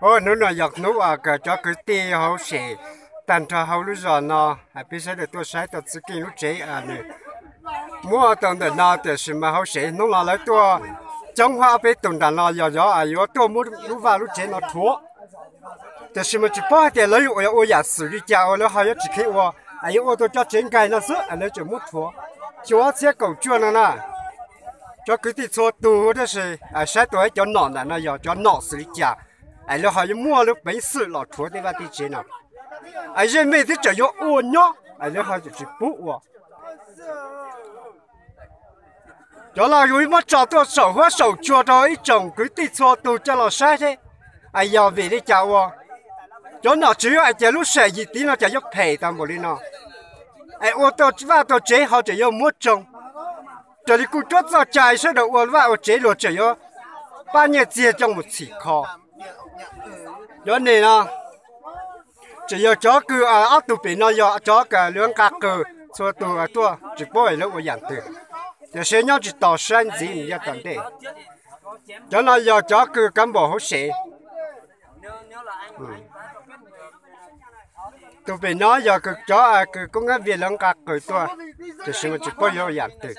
Hnub no yog hnub uas cov kwv tij hauv sem tag nrho hauv lub zos no, peb sawv daws tuaj saib tau txiv Keej lub tsev, nws muab tau ntawm no, tiam sis mas hauv sem hnub no lawv tuaj coob hab, ob peb tug nram no yog yuav tuaj muab lub vaj lub tsev no rhuav. Tiam sis mas tsis paub hais tias lawv yuav ua yam xwm li cas uas lawv ho yuav tsis kheev ua, es yuav ua tau cov tsev nkaig no xwb es lawv tseem muab rhuav. Xyoo ob txhiab kaum cuaj no na, cov kwv tij txhua tus tab sis saib tau cov nom ntawm no yog cov nom xws li cas es lawv ho yuav muaj lub peev xwm los rhuav tej vaj tej tsev no. Es zej mej twb tseem yuav ua nyob es lawv ho tseem tsis pub ua. Cov no yus muab tso tuaj saum huab saum cua rau ib tsoom kwv tij txhua tus coj los saib thiab, es yog vim li cas ua cov nom tswv yuav hais tias lub sij hawm yim tiv no cas yuav phem tau npaum li no, es ua tau vaj tau tsev ho tseem yuav muab tsoo. Raws li kuj cuab txoj cai sawv daws ua vaj ua tsev luag tseem yuav pab nyiaj txiag coj mus txhim kho. Cov nim no tseem yog cov kws ob tug pem no yog cov kws lawv nqa qws txhua tus tuaj, tsis paub lawv ua yam twg, tiam sis nyob tsis tos saib ntxiv nws yog tom ntej. Cov no yog cov kws kav npaum hauv sev. Tus pem no yog cov kws koob nab vias lawv nqa qws tuaj, tiam sis mas tsis paub yuav ua yam twg.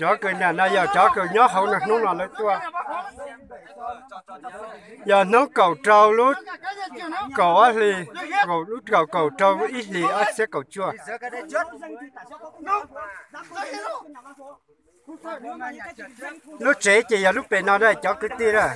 Cov kws nram no yog cov kws nyob hauv no hnub no lawv tuaj. Yog hnub kaum rau lub kaum ob hlis, lub kaum kaum rau ib hlis ob txhiab kaum cuaj. Lub tsev ces yog lub pem no a cov kwv tij a.